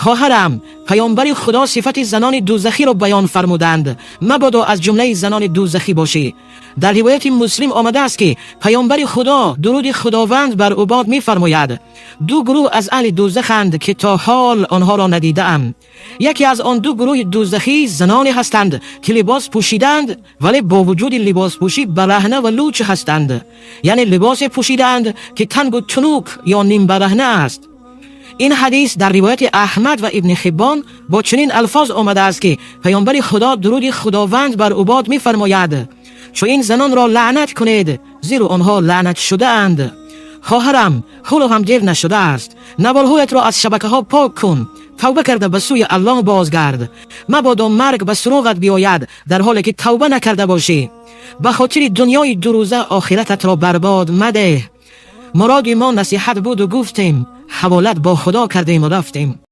Хоҳарам, паёмбари Худо сифати занони дӯзахиро баён фармуданд. Мабодо аз ҷумлаи занони дӯзахӣ бошӣ. Дар ривояти Муслим омадааст, ки паёмбари Худо, дуруди Худованд бар ӯ бод, мефармояд: «Ду гурӯҳ аз аҳли дӯзаханд, ки то ҳол онҳоро надидаам. Яке аз он ду гурӯҳи дӯзахӣ заноне ҳастанд, ки либос пӯшидаанд, вале бо вуҷуди либоспӯшӣ бараҳна ва луч ҳастанд, яъне либосе пӯшидаанд, ки тангу тунук ё нимбараҳна аст». Ин ҳадис дар ривояти Аҳмад ва Ибни Ҳиббон бо чунин алфоз омадааст, ки паёмбари Худо, дуруди Худованд бар ӯ бод, мефармояд: «Чунин занонро лаънат кунед, зеро онҳо лаънат шудаанд». Хоҳарам, ҳоло ҳам дер нашудааст. Наворҳоятро аз шабакаҳо пок кун, тавба карда ба сӯи Аллоҳ бозгард. Мабодо марг ба суроғат биёяд, дар ҳоле ки тавба накарда бошӣ. Ба хотири дунёи дурӯза охирататро барбод мадеҳ. Муроди мо насиҳат буду гуфтем, ҳаволат бо Худо кардему рафтем.